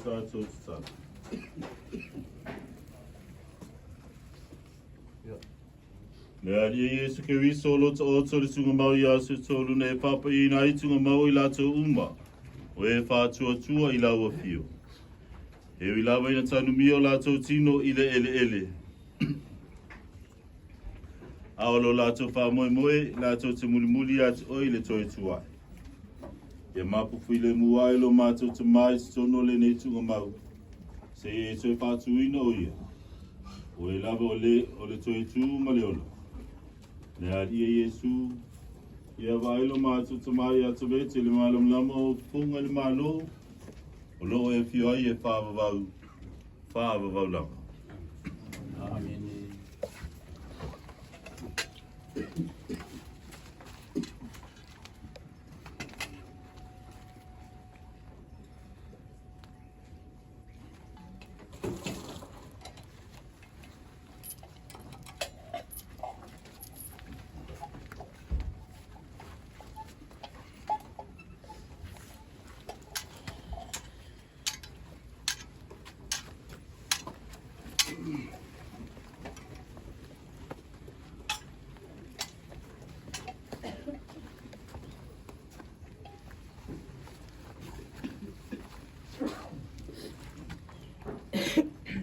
Tatou tatalo. Le Alii e Iesu Keriso o lo taoto le tugamau i aso e tolu na e faapaiina ai tugamau o i latou uma o e faatuatua i lau afio. E ui lava ina tanumia o latou tino i le eleele, a o lo latou faamoemoe latou te mulimuli ia te oe i le toe tu ae. Ia mapu filemu ai lo matou Tamā i totonu o lenei tugamau, seia e toe faatuina o ia, o e lava o le, o le toe tu ma le ola. Le Alii e Iesu, ia vaai lo matou Tamā ia Tavete le malamalama o fofoga i le Malo, o loo e afio ai e faavavau, faavavau lava. Amene.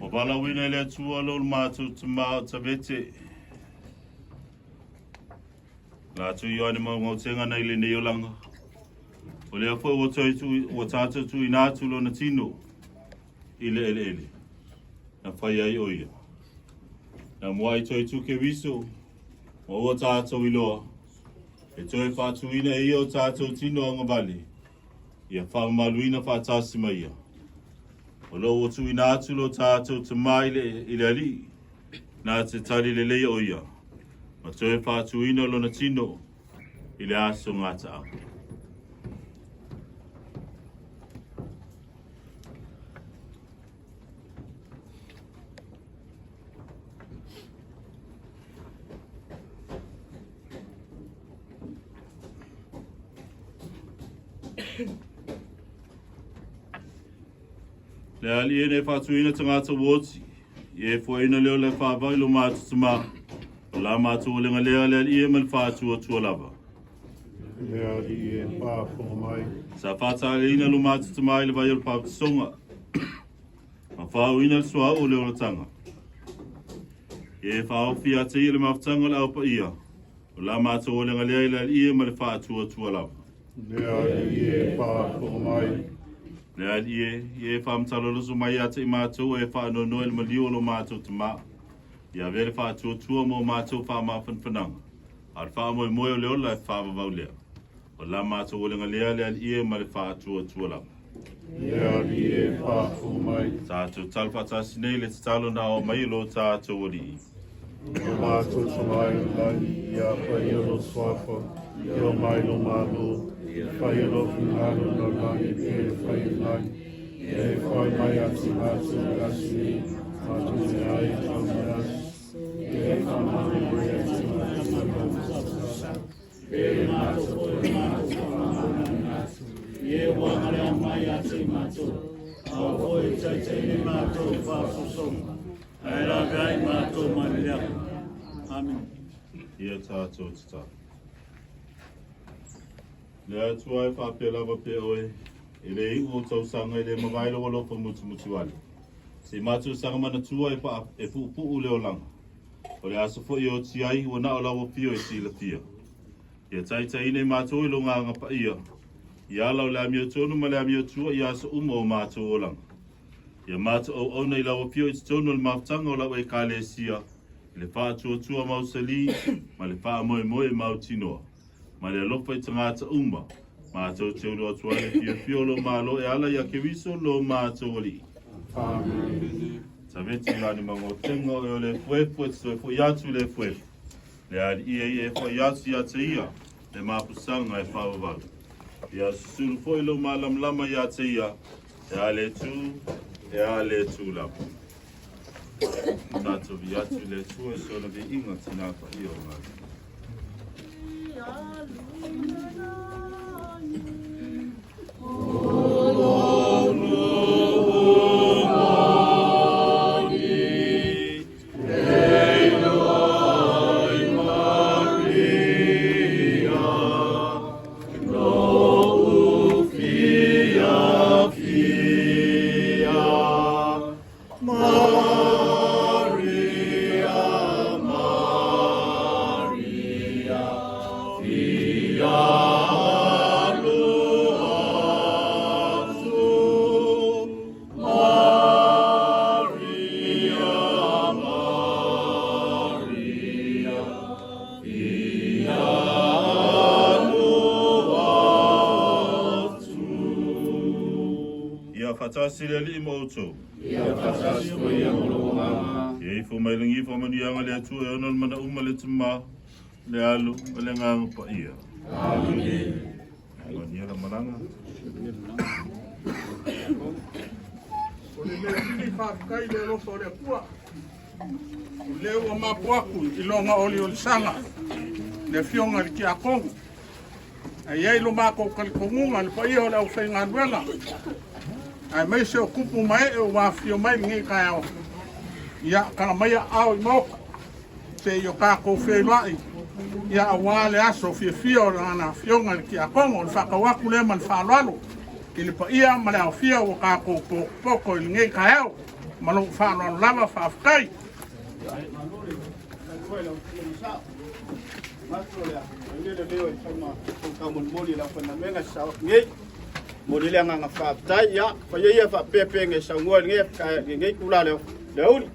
Ua valaauina e le Atua lo matou Tamā o Tavete, latou Ioane Maugautega nai lenei olaga. O lea foi ua toe ua tatou tuuina atu lona tino i le eleele na fai ai o ia. Na muai toe tu Keriso, ma ua tatou iloa, e toe faatuina e ia o tatou tino agavale, ia faamamaluina faatasi ma ia. O lo ua tuuina atu lo tatou Tamā i le Alii, na te tali lelei o ia, ma toe faatuina lona tino i le aso gataaga. Le Alii e nei faatuina tagata uoti, i e fuaina leo le whaavau i lo mātou tamā, o la mātou o lenga lea le Alii e ma le whaatua tua lava. Le Alii e faafofoga mai. Sa faataleina lo mātou tamā i le vai o le papatisonga, ma faaoina le suauu o le olataga. E faaofi ia te ia le mafutaga o le au paia, o la mātou o lenga lea i le Alii e ma le whaatua tua lava. Le Alii e faafofoga mai. Le Alii e, ia e faamatala mai ia te i mātou e faanoanoa i le maliu o lo mātou tamā. Ia avea le faatuatua mo mātou faamafanafanaga. A o le faamoemoe o le ola e faavavau lea. O la mātou olega lea le Alii e ma le faatuatua lava. Le Alii e faafofoga mai. Tatou talo faatasi nei le tatalo na ao mai e lo tatou Alii. Lo mātou Tamā i le lagi, ia paia lou suafa, ia oo mai lou Malo, ia faia lou finagalo i lalolagi pei ona fai i le lagi. Ia e fai mai ia te mātou i le aso nei, mātou mea ai e tau mai aso. Ia e faamagalo mai ia te mātou i mātou. Pei e mātou foi o mātou whakamana atu. I e wangarea mai a te mātou. Aua foi e taitaine nei mātou whaasosoga. Ae rawe ai mātou mai le leaga. Amen. Ia tātou tatalo. Le Atua e faapea lava pea oe, e le iu o tausaga e le mavae lou alofa mutumutu ale. Se i matou saga manatua e, paa, e puupuu le olaga. O le aso foi e oti ai, ua na o lau afio e silafia. Ia taitaiina i matou i lo ngāga paia, i ala o le amiotonu ma le amiotua i aso uma o matou olaga. Ia matou auauna i lau afio i totonu o le mafutaga o lau Ekalesia, i le faatuatua mausali ma le faamoemoe mautinoa, ma le alofa i tagata uma, matou te ulu atu ai le fiafia o lo Malo e ala ia Keriso lo matou Alii. Amene. Tavete Ioane Maugaotenga o e o le efuefu e te toe foi atu i le efuefu. Le Alii e ia e foi atu ia te ia, le mapusaga e faavavau. Ia susulu foi lou malamalama ia te ia, e a le tu, e a le tu lava. Tatou vi atu i le Atua i sona viiga tinā paia o ngā. O Ia faatasi le Alii ma outou. Ia faatasi foi ia ma lou agaga. Ia ifo mai lagi faamanuiaga a le Atua e ona le mana uma le Tama, le Alo ma le Agaga Paia. Amene. Manuia la malaga. O le mea sili faafetai le alofa o le Atua. O lea ua mapu aku i loga oliolisaga le afioga i le tiakono. Ae i ai lo matou talitonuga le paia o le aufaigaluega, aemaise o tupu ma ee ua afifio mai i lenei taeao. Ia, tala maia aao i maota, se i o tatou feiloai, ia aua le aso fiafia o lana afioga i le tiakono. O le faatau atu lea ma le faaaloalo i le paia ma le aofia ua tatou potopoto i lenei taeao. Ma lou faaaloalo lava, faafetai. Momoli le agaga faafetai, ia faia ia faapeapea e saunoa i lenei itula le aoauli.